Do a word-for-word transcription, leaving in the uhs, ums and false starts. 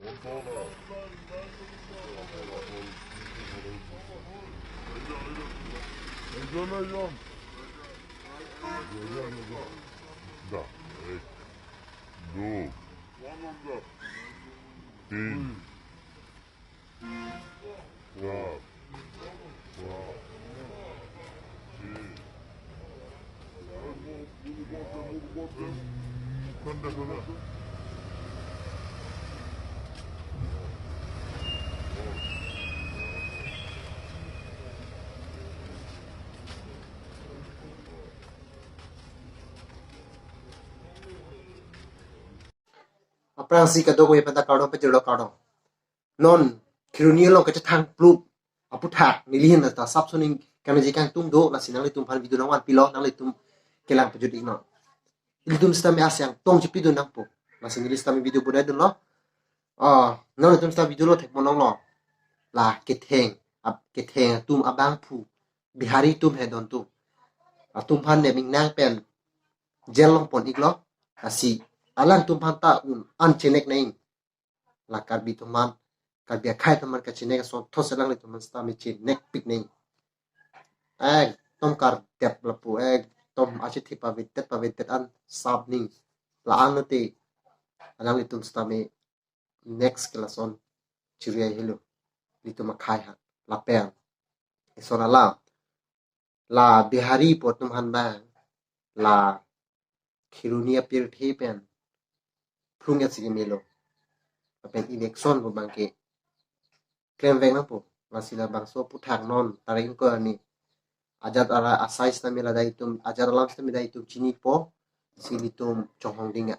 Da, ek, do, tin, char, pach, chhe. Aphrangsi kadokave aphanta kardom pajirlo, kardom. Non Kheroni along kachethang plup aputhak neli hin ta sap suning kami je kangtung do, lasi nanglitum aphan video nangvanpilo, nanglitum kelang pajut iknon. Ilitum sitame asyang tong chepidun nangpo. Lasi neli sitame video budai dunlo. Ah, nanglitum sita video lo thek monong lo. La ketheng, ap, ketheng atum abangphu, Bihari atum he don atum. Atum aphan ne mingnang pen jail along pon iklo. Lasi alangtum aphan ta un an chenek nang. La Karbi atum aphan, Karbi akhei atum aphan kachenek asonthot si alanglitum aphan sitame chenek pik nang. Ekdom kardep lapu, ekdom achithi pavedet pavedet an sap nang. La-an lote alanglitum sitame next ke lason chiri helo. Ilitum akhei ha lapen ison alam. La Bihari pu atum aphan ba la Kheroni apirthe pen phlung ya si kemelo. Lapen election pu abangke klemvek nangpo. Lasi labangso aputhak non tarik ingkoi arni ajat ara asai sitame la dai atum, ajat alam sitame dai atum chinipo, si ilitum chonghong ding ya.